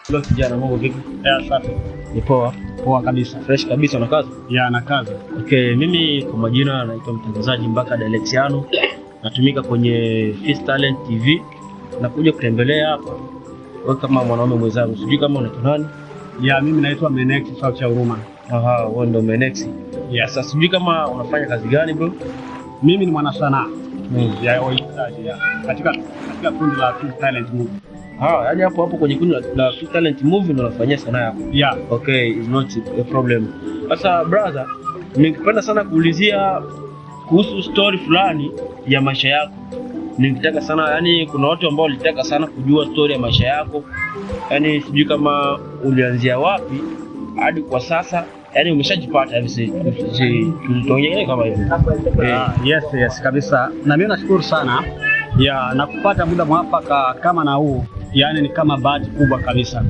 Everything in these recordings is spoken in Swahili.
Hello kijana, mambo vipi? Yeah, safi. Ni poa. Poa kabisa. Fresh kabisa na kazi? Yeah, na kazi. Okay, mimi kwa majina naitwa mtangazaji Mbaka Dalexiano. Natumika kwenye Fist Talent TV. Nakuja kutembelea hapa. Wewe kama mwanaume mwenzangu, sijui kama unaitwa nani? Yeah, mimi naitwa Menex Sauti ya Huruma. Aha, wewe ndo Menex. Yes. Sasa sijui kama unafanya kazi gani bro? Mimi ni mwanasanaa. Ya waigizaji ya. Katika kundi la Fist Talent Movie. Ah, yani hapo hapo kwenye kundi la Fist Talent Movie ndo unafanyia sanaa yako. Yeah. Okay, is not a problem. Sasa brother, ningependa sana kuulizia kuhusu story fulani ya maisha yako. Ningetaka sana yani, kuna watu ambao walitaka sana kujua story ya maisha yako, yani sijui kama ulianzia wapi hadi kwa sasa, yani umeshajipata hivi tuongee kama hivi. Ah, yes kabisa. Na mimi nashukuru sana ya na kupata muda mwafaka kama na huu, yani ni kama bahati kubwa kabisa.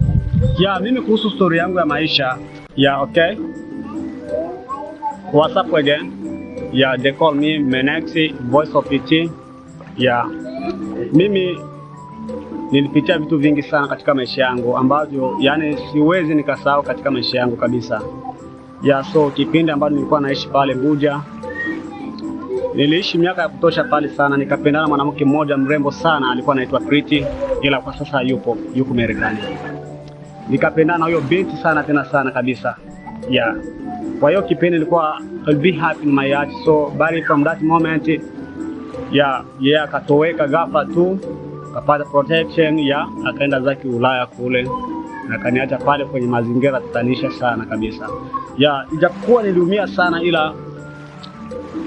Ya mimi kuhusu story yangu ya maisha ya okay. What's up again? Yeah, they call me Menexi, voice of PT. Yeah. Mimi nilipitia vitu vingi sana katika maisha yangu ambavyo yani siwezi nikasahau katika maisha yangu kabisa. Yeah, so kipindi ambacho nilikuwa naishi pale Mbuja, niliishi miaka ya kutosha pale sana, nikapendana mwanamke mmoja mrembo sana, alikuwa anaitwa Priti, ila kwa sasa yuko Marekani. Nikapendana na huyo binti sana tena sana kabisa. Yeah. Kwa hiyo kipindi nilikuwa I'll be happy in my heart. So but from that moment, yeah, akatoweka ghafla tu, akapata protection, yeah, akaenda zake Ulaya kule na akaniacha pale kwenye mazingira tatanisha sana kabisa. Yeah, ijapokuwa niliumia sana, ila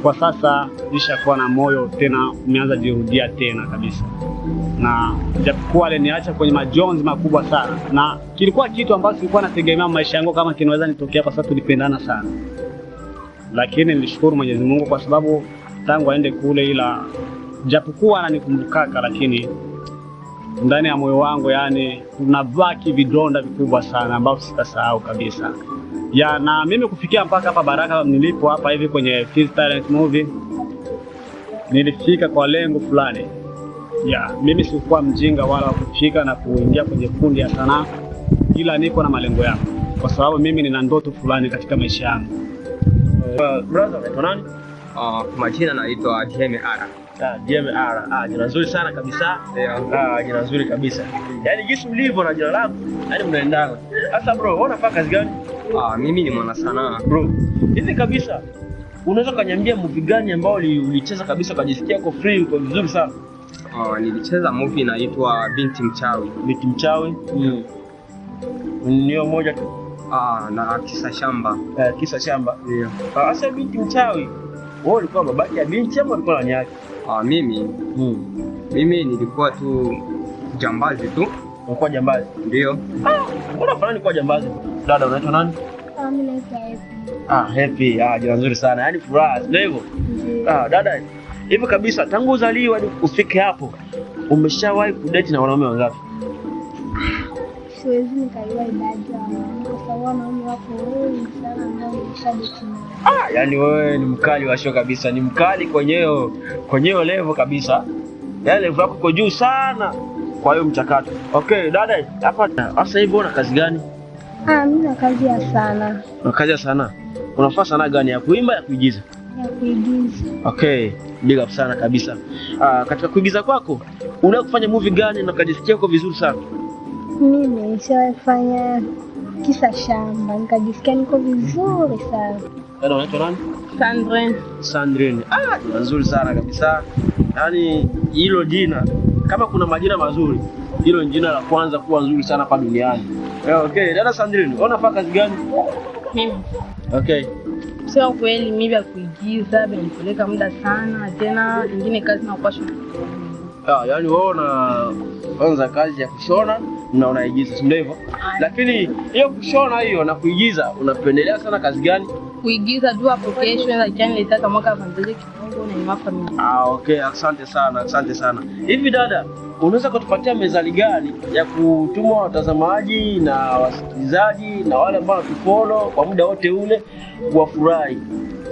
kwa sasa nishakuwa na moyo tena umeanza jirudia tena kabisa, na japokuwa aliniacha kwenye majonzi makubwa sana, na kilikuwa kitu ambacho sikuwa nategemea maisha yangu kama kinaweza nitokea, kwa sababu tulipendana sana, lakini nilishukuru Mwenyezi Mungu kwa sababu tangu aende kule, ila japokuwa ananikumbukaka, lakini ndani ya moyo wangu yani kunabaki vidonda vikubwa sana ambavyo sitasahau kabisa. Ya, na mimi kufikia mpaka hapa Baraka nilipo hapa hivi kwenye Fizz Talent Movie, nilifika kwa lengo fulani. Ya, mimi sikuwa mjinga wala kufika na kuingia kwenye kundi ya sanaa, ila niko na malengo yangu, kwa sababu mimi nina ndoto fulani katika maisha yangu. Brother, unaitwa nani? Majina naitwa JMR. Ah, JMR. Ah, jina nzuri sana kabisa. Yeah. Ah, jina nzuri kabisa. Yaani jinsi ulivyo na jina lako, yaani mnaendana. Sasa bro, wewe unafanya kazi gani? Mimi ni mwanasanaa. Bro, hivi kabisa unaweza kuniambia movie gani ambao ulicheza kabisa ukajisikia uko free, uko vizuri sana? Nilicheza movie inaitwa Binti Mchawi. Binti Mchawi. Niyo moja tu. Na Kisa Shamba. Kisa Shamba. Ndio. Sasa Binti Mchawi, wewe ulikuwa babake ya binti ama ulikuwa nani yake? Mimi nilikuwa tu jambazi tu. Ulikuwa jambazi? Ndio. Mbona fulani kwa jambazi? Dada, unaitwa nani? Mimi naitwa Happy. Ah, Happy. Ah, jina nzuri sana. Yaani furaha, sio hivyo? Ndio. Ah, dada, hivi kabisa tangu uzaliwe hadi ufike hapo umeshawahi kudate na wanaume wangapi? Siwezi nikajua idadi ya wanaume kwa sababu wanaume wako wengi sana ambao nimeshadate nao. Ah, yaani wewe ni mkali wa show kabisa, ni mkali kwenye hiyo level kabisa. Yaani level yako iko juu sana kwa hiyo mchakato. Okay, dada, hapa sasa hivi una kazi gani? Mimi na kazi ya sanaa. Una kazi ya sanaa. Unafanya sanaa gani, ya kuimba, ya kuigiza? Ya kuigiza. Okay, big up sana kabisa. Katika kuigiza kwako unaweza kufanya movie gani na ukajisikia uko vizuri sana? Mimi nishawahi kufanya Kisa Shamba, nikajisikia niko vizuri sana. Dada, unaitwa nani? Sandrine. Sandrine. Ah, jina nzuri sana kabisa. Yaani hilo jina, kama kuna majina mazuri, hilo ni jina la kwanza kuwa nzuri sana hapa duniani. Okay, dada Sandrine, wewe unafanya kazi gani? Mimi. Okay. Sio kweli mimi vya kuigiza vinanipeleka muda sana, tena ingine kazi na kupasha. Ah, yaani wewe unaanza kazi ya kushona na unaigiza, si ndio hivyo? Lakini hiyo kushona hiyo na kuigiza unapendelea sana kazi gani? Kuigiza tu hapo kesho lakini nilitaka mwaka avantage kidogo na ima familia. Ah, okay, asante sana, asante sana. Hivi dada, unaweza kutupatia mezali gani ya kutuma watazamaji na wasikilizaji na wale ambao wanatufollow kwa muda wote ule wafurahi?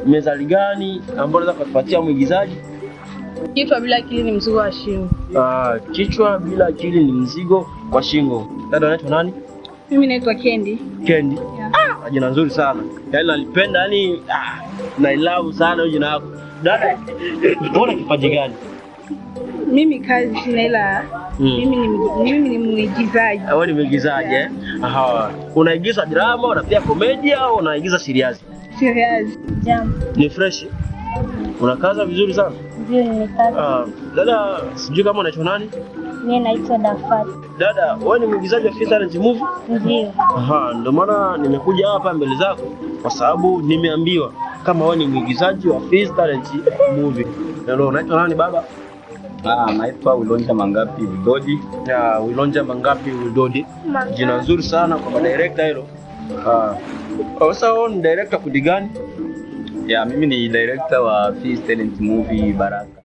Mezali gani ambayo unaweza kutupatia mwigizaji? Kichwa bila akili ni mzigo wa shingo. Ah, kichwa bila akili ni mzigo kwa shingo. Dada, unaitwa nani? Mimi naitwa Kendi. Kendi. Yeah. Ah, jina nzuri sana. Yaani nalipenda, yani na love sana hiyo jina lako. Dada, una kipaji gani? Mimi kazi sina ila mimi ni mwigizaji. Wewe ni mwigizaji eh? Aha. Unaigiza drama, unapia komedia au unaigiza serious? Serious. Jambo. Ni fresh. Unakaza vizuri sana. Ndio nimekaza. Dada, sijui kama unaitwa nani? Mimi naitwa Dafati. Dada, wewe ni mwigizaji wa Fizz Talent Movie? Ndio. Aha, ndio maana nimekuja hapa mbele zako kwa sababu nimeambiwa kama wewe ni mwigizaji wa Fizz Talent Movie. Ndio, unaitwa nani baba? Naitwa Wilonja Mangapi Vidodi. Ya, Wilonja Mangapi Widodi. Jina nzuri sana kwa director hilo. Sasa wewe ni director kundi gani? Ya, mimi ni director wa Fizz Talent Movie Baraka.